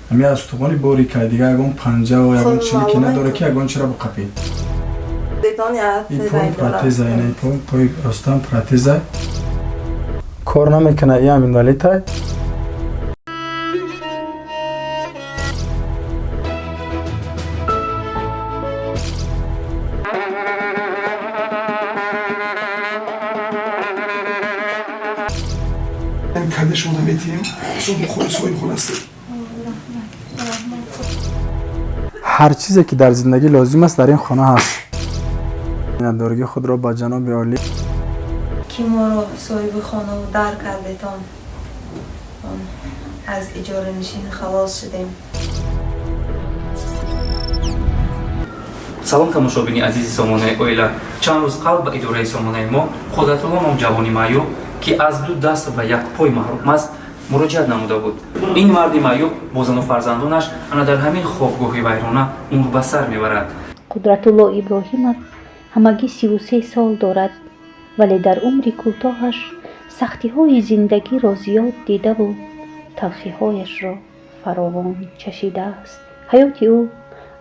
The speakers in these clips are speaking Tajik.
Ҳами аз устухони борикай, дига ягон панҷаву ягон чилики надоре, ки ягон чиро буқапӣ. И пой протеза, ина пой, пои ростам протеза, кор намекунад, иам инвалидтай. Каде шумо наметиҳем, соҳибхона ҳастед. Ҳар чизе ки дар зиндагӣ лозим аст, дар ин хона ҳаст. Миннатдоригии худро ба ҷаноби олӣ ки моро соҳиби хонаву дар кардетон, аз иҷоранишин халос шудем. Салом, тамошобини азизи сомонаи оила. Чанд рӯз қабл ба идораи сомонаи мо Қудратулло ном ҷавони маъюб, ки аз ду даст ва як пой маҳрум аст, муроҷиат намуда буд. Ин марди маъюб бо зану фарзандонаш ана дар ҳамин хобгоҳи вайрона умр ба сар мебарад. Қудратулло Иброҳимов ҳамагӣ 33 сол дорад, вале дар умри кӯтоҳаш сахтиҳои зиндагиро зиёд дидаву талхиҳояшро фаровон чашидааст. Ҳаёти ӯ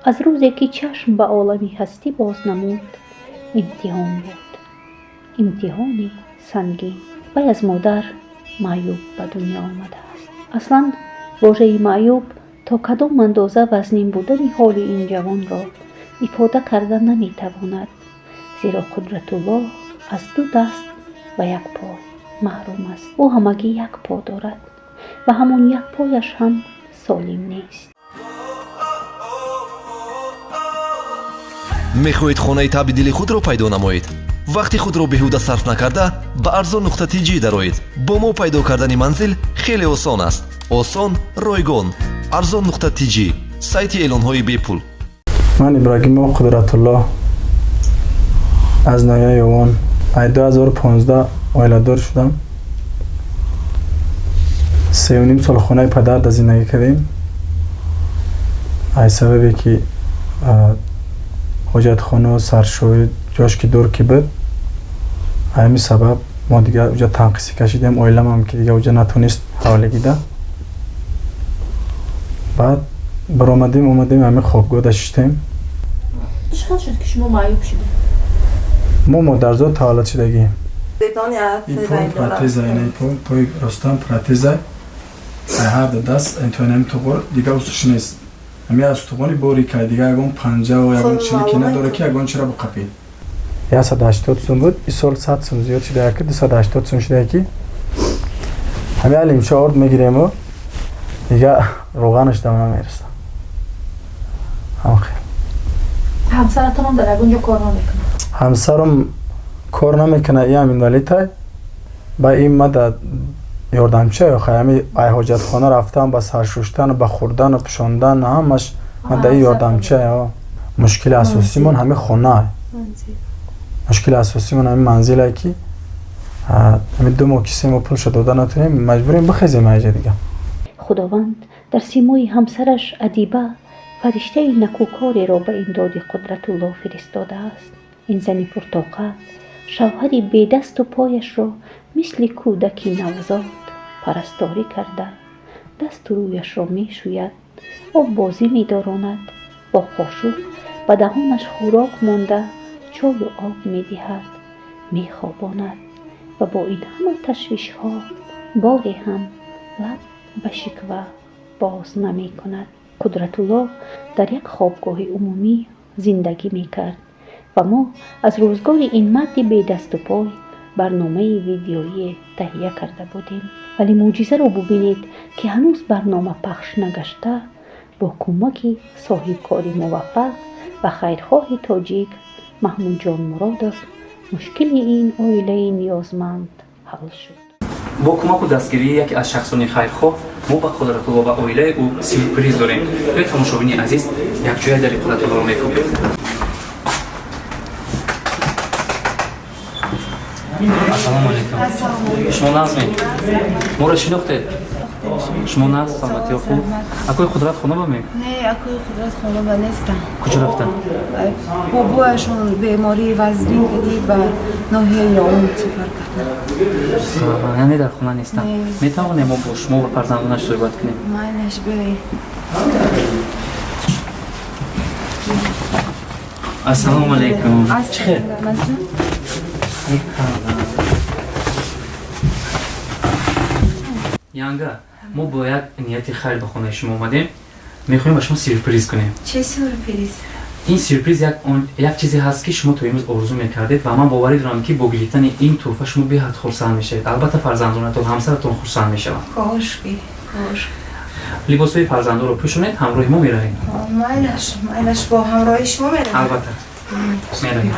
аз рӯзе ки чашм ба олами ҳастӣ боз намуд, имтиҳон буд, имтиҳони сангин. Вай аз модар маъюб ба дунё омадааст. Аслан вожаи маъюб то кадом андоза вазнин будани ҳоли ин ҷавонро ифода карда наметавонад, зеро Қудратулло аз ду даст ва як пой маҳрум аст. Ӯ ҳамагӣ як по дорад ва ҳамон як пояш ҳам солим нест. Мехоҳед хонаи таъби дили худро пайдо намоед? Вақти худро беҳуда сарф накарда, ба арзон нуқта тиҷӣ дароед. Бо мо пайдо кардани манзил хеле осон аст. Осон, ройгон. Арзон нуқта тиҷӣ, сайти эълонҳои бепул. Ман Ибрагимов Қудратулло аз ноҳияи Ёвон. Ай 2015 оиладор шудам. 3,5 сол хонаи падар дар зиндагӣ кардем. Ай сабабе ки ҳоҷатхону саршӯӣ ҷош ки дур ки буд, ҳамин сабаб мо дига уҷа танқисӣ кашидем. Оиламам ки дига уҷа натонист ҳаволагида. Баъд баромадем, омадем, ҳамин хобгоҳ да шиштем. Чӣ хел шуд, ки шумо маъюб шудед? Мо модарзод таваллуд шудагӣ. И пой протеза, ина пой, пои ростам протеза. Ай ҳар ду даст интоинами туғур, дига усуш нест. Ҳами аз устухони борикай, дига ягон панҷаву ягон чилики надоре, ки ягон чиро буқапӣ. 180 сум буд, и сол 100 сум зиёд шуда, ки 280 сум шуда, ки ҳами алимча орд мегирему дига рӯғанаш дам намереса. Ҳамхел. Ҳамсаратонам дар ягон ҷо кор намекунад? Ҳамсарам кор намекунад, иам инвалидтай. Ба ин ма да ёрдамча охай, ҳами ай ҳоҷатхона рафтан, ба саршуштан, ба хӯрдану пӯшондан, ҳамаш ма да ин ёрдамча. Мушкили асосимон ҳами хона, мушкили асосимон ҳами манзилае, ки ҳами 2 моҳ ки 3 моҳ пулша дода натонем, маҷбурем бихезем айҷа дига. Худованд дар симои ҳамсараш Адиба фариштаи накӯкореро ба имдоди Қудратулло фиристодааст. Ин зани пуртоқат шавҳари бедасту пояшро мисли кӯдаки навзод парасторӣ карда, дасту рӯяшро мешӯяд, оббозӣ медоронад, бо қошуқ ба даҳонаш хӯрок монда, чою об медиҳад, мехобонад ва бо ин ҳама ташвишҳо боре ҳам лаб ба шиква боз намекунад. Қудратулло дар як хобгоҳи умумӣ зиндагӣ мекард ва мо аз рӯзгори ин марди бедасту пой барномаи видеоие таҳия карда будем. Вале мӯъҷизаро бубинед, ки ҳанӯз барнома пахш нагашта, бо кӯмаки соҳибкори муваффақ ва хайрхоҳи тоҷик Маҳмудҷон Муродов мушкили ин оилаи ниёзманд ҳал шуд. Бо кӯмаку дастгирии яке аз шахсони хайрхоҳ мо ба Қудратулло ва оилаи ӯ сюрприз дорем. Биёед, тамошобини азиз, якҷоя дари Қудратуллоро мекӯбем. Ассалому алайкум, шумо нағзме? Моро шинохтед? Шумо на саломатиё хуб? Акои Қудрат хона ба ме? Не, акои Қудрат хона ба нестам. Куҷо рафтан? Бобояшон бемории вазнин кадӣ, ба ноҳияи Ёун сафар карданд. Яъне дар хона нестам. Метавонем мо бо шумо ва фарзандонаш суҳбат кунем? Майлаш, биёед. Ассалому алайкум. Чӣ хел? Янга, мо бо як нияти хайр ба хонаи шумо омадем. Мехоҳем ба шумо сюрприз кунем. Чӣ сюрприз? Ин сюрприз як чизе ҳаст, ки шумо то имрӯз орзу мекардед, ва ман боварӣ дорам, ки бо гирифтани ин тӯҳфа шумо беҳад хурсанд мешавед. Албатта, фарзандонатон, ҳамсаратон хурсанд мешаванд. Кошки, кош. Либосҳои фарзандонро пӯшонед, ҳамроҳи мо меравем. Майлаш, майлаш, бо ҳамроҳи шумо меравем. Албатта, меравем.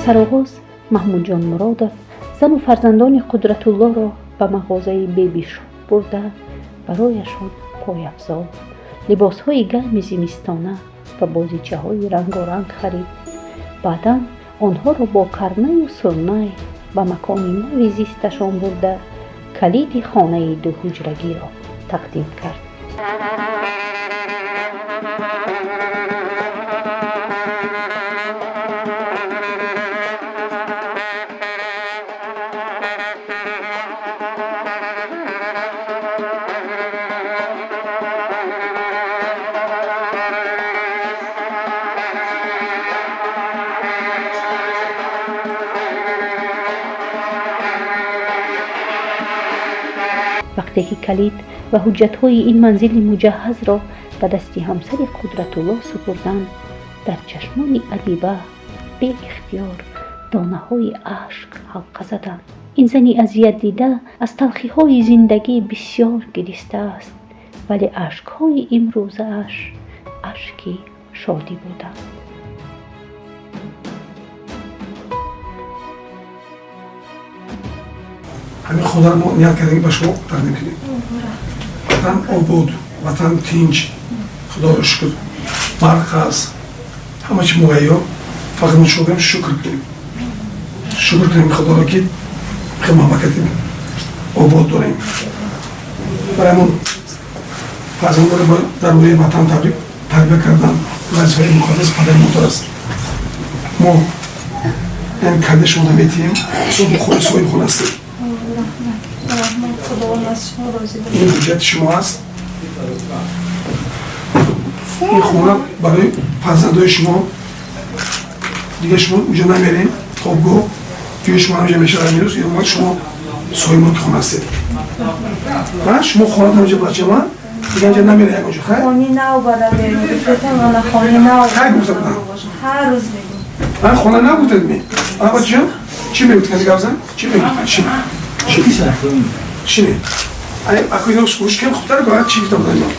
Сароғоз Маҳмудҷон Муродов зану фарзандони Қудратуллоро ба мағозаи Бебишоп бурда, барояшон пойафзол, либосҳои гарми зимистона ва бозичаҳои рангоранг харид. Баъдан онҳоро бо карнаю сурнай ба макони нави зисташон бурда, калиди хонаи дуҳуҷрагиро тақдим кард. Вақте ки калид ва ҳуҷҷатҳои ин манзили муҷаҳҳазро ба дасти ҳамсари Қудратулло супурданд, дар чашмони Адиба беихтиёр донаҳои ашк ҳалқа заданд. Ин зани азиятдида аз талхиҳои зиндагӣ бисёр гиристааст, вале ашкҳои имрӯзааш ашки шодӣ буданд. Ҳамин хонаро мо ният кардем, ба шумо тақдим кунем. Ватан обод, ватан тинҷ, Худоро шукр, барқ ҳаст, ҳама чи муҳайё. Фақат мо чикор кунем? Шукр кунем, шукр кунем Худоро, ки хел мамлакати обод дорем. Барои ҳамон фарзандоро дар рӯи ватан тарбия кардан вазифаи муқаддаси падари модар аст. Мо яъне калиди шумо наметиҳем, соҳиби хона ҳастем. Ин ҳуҷҷати шумо аст. Ин хона барои фарзандои шумо. Дига шумо уҷа намерем, хобгоҳ ҷои шумо ҳамҷа мешавад. Имрӯз шумо соҳиби мулки хона ҳастед. Шумо хонатон ҳамҷа, бачама, дига инҷа намере ягон ҷо. Хайр, хони нав бада берем, гуфтам, ана хони нав. Хайр, гуфта будам. Ҳар рӯз мегӯм. Хона нав гуфтед ми? Бачаҷон, чӣ мегуфт? Каси гап зан, чӣ мегуфт? Чӣ чӣ не? Ако ино гӯш кунем хубтар. Чӣ гуфта будам?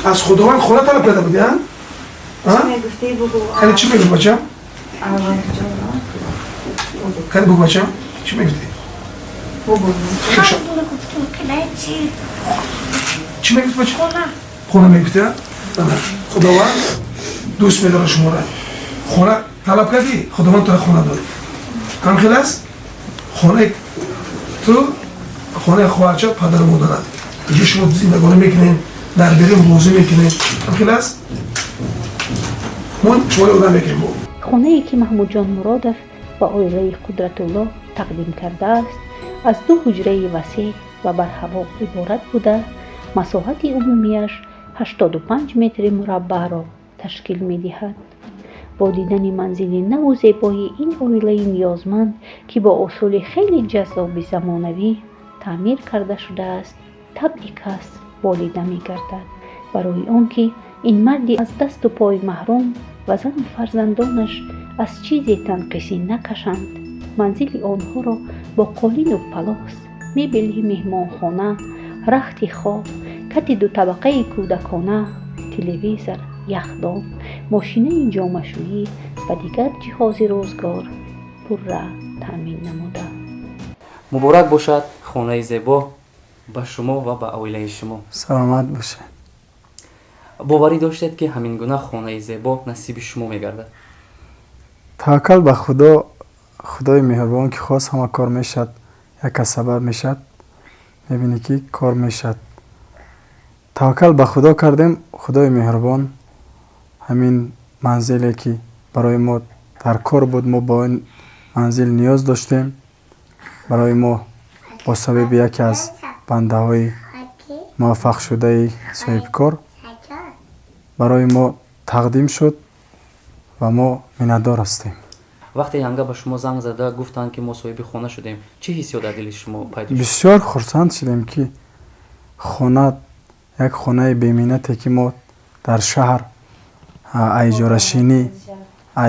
Аз Худованд хона талаб карда буди? Кани, чӣ мегуфт, бачам? Кани, бугу, бачам, чӣ мегуфтӣ? Чӣ мегуфт, бача? Хона мегуфти. Худованд дӯст медорад шуморо. Хона талаб кардӣ, Худованд туро хона дод. Ҳамхел аст хонаи ту, хонаи хоҳарча, падару модарат. Инҷо шумо зиндагонӣ мекунем, дар берун бозӣ мекунем. Ҳамхел аст, мо шуморо ёрдам мекунем. Хонае ки Маҳмудҷон Муродов ба оилаи Қудратулло тақдим кардааст, аз ду ҳуҷраи васеъ ва барҳаво иборат буда, масоҳати умумиаш 85 метри мураббаъро ташкил медиҳад. Бо дидани манзили наву зебои ин оилаи ниёзманд, ки бо усули хеле ҷаззоби замонавӣ таъмир карда шудааст, табъи кас болида мегардад, барои он ки ин марди аз дасту пой маҳрум ва зану фарзандонаш аз чизе танқисӣ накашанд. Манзили онҳоро бо қолину палос, мебели меҳмонхона, рахти хоб, кати дутабақаи кӯдакона, телевизор, яхдон, мошинаи ҷомашӯӣ ва дигар ҷиҳози рӯзгор пурра таъмин намуда. Муборак бошад хонаи зебо ба шумо ва ба оилаи шумо. Саломат бошед. Боварӣ доштед, ки ҳамин гуна хонаи зебо насиби шумо мегардад? Таваккал ба Худо, Худои меҳрубон ки хост, ҳама кор мешавад. Як кас сабаб мешавад, мебинӣ, ки кор мешавад. Таваккал ба Худо кардем, Худои меҳрубон ҳамин манзиле, ки барои мо дар кор буд, мо ба он манзил ниёз доштем, барои мо бо сабаби яке аз бандаҳои муваффақшудаи соҳибкор барои мо тақдим шуд ва мо миннатдор ҳастем. Вақте янга ба шумо занг зада гуфтанд, ки мо соҳиби хона шудем, чӣ ҳиссиёт дар дили шумо пайдо шуд? Бисёр хурсанд шудем, ки хона, як хонаи беминнате, ки мо дар шаҳр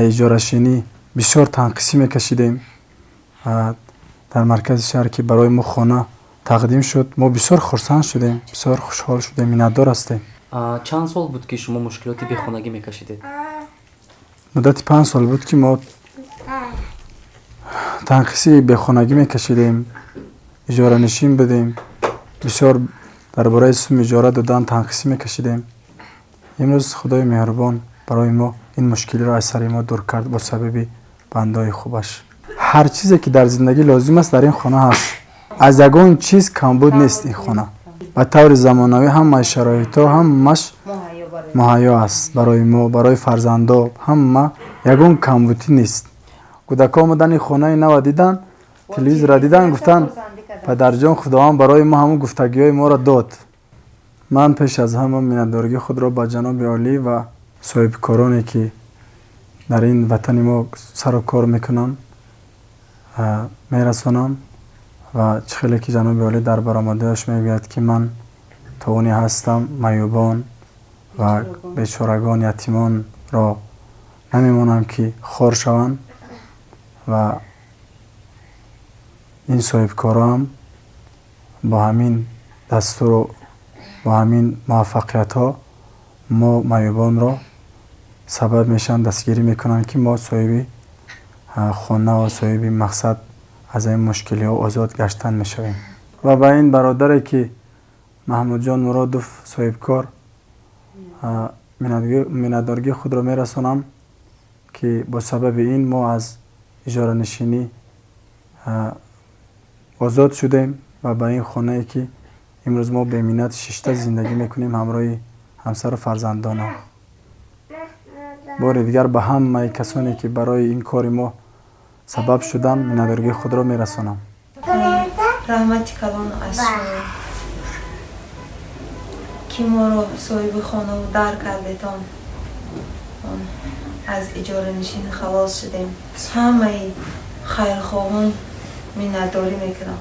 иҷорашинӣ бисёр танқисӣ мекашидем, дар маркази шаҳр ки барои мо хона тақдим шуд, мо бисёр хурсанд шудем, бисёр хушҳол шудем, миннатдор ҳастем. Чанд сол буд, ки шумо мушкилоти бехонагӣ мекашидед? Муддати 5 сол буд, ки мо танқисии бехонагӣ мекашидем, иҷоранишин будем, бисёр дар бораи суми иҷора додан танқисӣ мекашидем. Имрӯз Худои меҳрубон барои мо ин мушкилиро аз сари мо дур кард бо сабаби бандаҳои хубаш. Ҳар чизе, ки дар зиндагӣ лозим аст, дар ин хона ҳаст, аз ягон чиз камбуд нест. Ин хона ба таври замонавӣ ҳамаи шароитҳо, ҳамаш муҳайё аст барои мо, барои фарзандо, ҳама, ягон камбудӣ нест. Кӯдакҳо омадан, ин хонаи нава дидан, телевизорро дидан, гуфтанд: «Падарҷон, Худованд барои мо ҳамун гуфтагиҳои моро дод». Ман пеш аз ҳама миннатдоригии худро ба ҷаноби олӣ ва соҳибкороне, ки дар ин ватани мо сару кор мекунанд, мерасонам. Ва чӣ хеле ки ҷаноби олӣ дар баромадҳояш мегӯяд, ки ман тавоне ҳастам, маъюбон ва бечорагон, ятимонро намемонам, ки хор шаванд. Ва ин соҳибкороам бо ҳамин дастуру бо ҳамин муваффақиятҳо мо маъюбонро сабаб мешаванд, дастгирӣ мекунанд, ки мо соҳиби хона ва соҳиби мақсад, аз ин мушкилиҳо озод гаштан мешавем. Ва ба ин бародаре, ки Маҳмудҷон Муродов, соҳибкор, миннатдоригии худро мерасонам, ки бо сабаби ин мо аз иҷоранишинӣ озод шудем ва ба ин хонае, ки имрӯз мо беминнат шишта зиндагӣ мекунем ҳамроҳи ҳамсару фарзандонам. Бори дигар ба ҳамаи касоне, ки барои ин кори мо сабаб шуданд, миннатдоригии худро мерасонам. Раҳмати калон аз шумо, ки моро соҳиби хонаву дар кардетон, аз иҷоранишин халос шудем. Ҳамаи хайрхоҳон миннатдорӣ мекунам.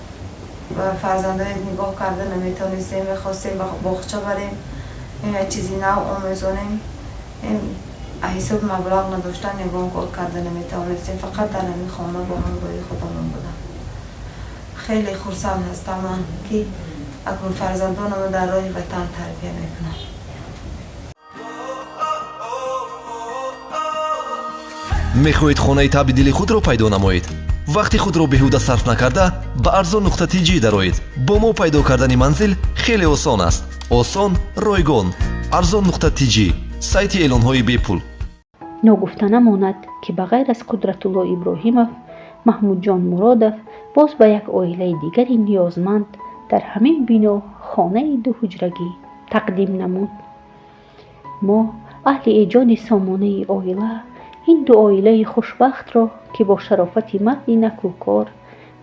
Ва фарзандоне нигоҳ карда наметавонистем, мехостем ба боғча барем, як чизи нав омӯзонем, ҳисоби маблағ надоштан ягон кор карда наметавонистем, фақат дар ҳамин хона бо ҳамроҳи худамон будам. Хеле хурсанд ҳастам ман, ки акнун фарзандонамро дар роҳи ватан тарбия мекунам. Мехоҳед хонаи табъи дили худро пайдо намоед? Вақти худро беҳуда сарф накарда, ба арзон нуқта тиҷӣ дароед. Бо мо пайдо кардани манзил хеле осон аст. Осон, ройгон. Арзон нуқта тиҷӣ, сайти эълонҳои бепул. Ногуфта намонад, ки ба ғайр аз Қудратулло Иброҳимов, Маҳмудҷон Муродов боз ба як оилаи дигари ниёзманд дар ҳамин бино хонаи дуҳуҷрагӣ тақдим намуд. Мо, аҳли эҷоди сомонаи «Оила», ин ду оилаи хушбахтро, ки бо шарофати марди накӯкор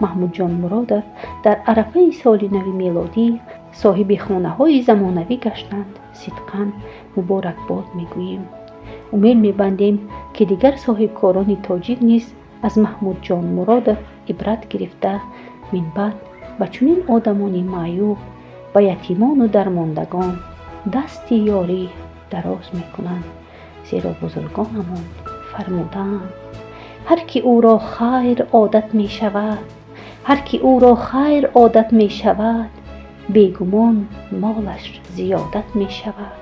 Маҳмудҷон Муродов дар арафаи соли нави мелодӣ соҳиби хонаҳои замонавӣ гаштанд, сидқан муборакбод мегӯем. Умед мебандем, ки дигар соҳибкорони тоҷик низ аз Маҳмудҷон Муродов ибрат гирифта, минбаъд ба чунин одамони маъюб, ба ятимону дармондагон дасти ёрӣ дароз мекунанд, зеро бузургонамон фармудаанд: ҳар ки ӯро хайр одат мешавад, ҳар ки ӯро хайр одат мешавад, бегумон молаш зиёдат мешавад.